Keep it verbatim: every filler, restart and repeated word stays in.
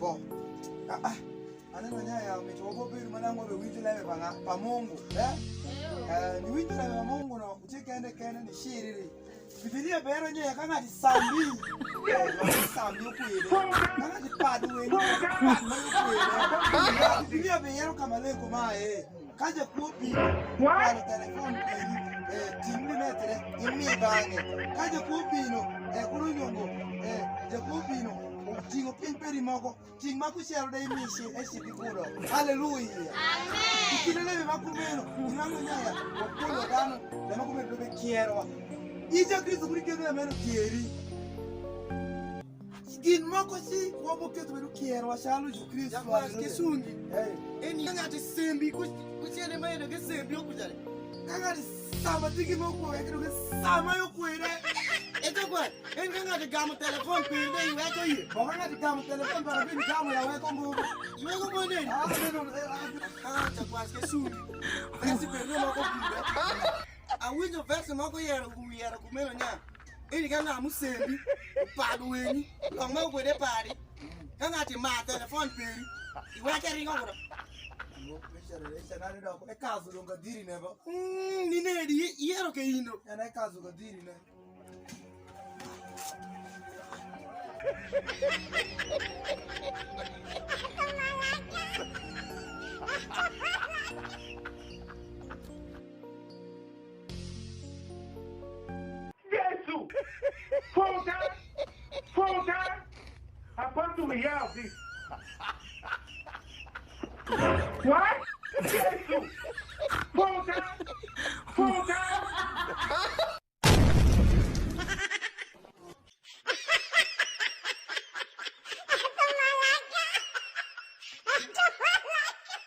Bo. Ah, ah. Aneno nya ya mit wabo bedo ma nang'o be winjo lembe pa ng'a? Pa Mungu. Eh? Eh, ni winjo lembe pa Mungu no, uti kende kende ni shiriri. Bibilia bero nye ka ng'ati sambi. Sambi okwede. Ka ng'ati pad weni, pad ma okwede. Bibilia be yero ka maleng kumae. Ka jakwo bino, kwalo telefon peri, eh, ting' ni metre, imi bang'e. Ka jakwo bino, eh, kuno nyongo, eh, jakwo bino, oting'o piny peri moko, ting' ma kucero de imi ci, eci bikulo. Haleluya. Amen. I kinde lebe ma kumeno, inwang'o nyaya, wakulo dhano, lema kumeno dobe kierowa. I Jakristo kuni kendo lameno kieri. Gin moko ci waboketho bedo kiero wa calu Jukristo. Jakwac ki sungi. Hey. Eni ka ng'ati sembi ku-, kucele ma eno ke sembi okucele. Ka ng'ati sama tiki ma okwo weke doke sama yo kwere. Ete kwa, en ka ng'ati gamo telefon peri de iweko yie. Bo ka ng'ati gamo telefon para bin gamo ya weko ngo. Iweko mo neni? Ah, neno, eh, ah. Ah, jakwac ki sungi. Pesi peri moko kumbe. Awinjo verse moko yero, yero kumeno nya. Eni ka ng'a musembi, upado weng'i, lok ma ukwede pari. Ka ng'ati ma telefon peri, iwace ringo kuno. Ekazu dong' ka dhiri ne bo. Mm, ni nedi, i-, iyero ke in do. En ekazu ka dhiri ne. Jesu! Full time? Full time? Apostle, we out this. What?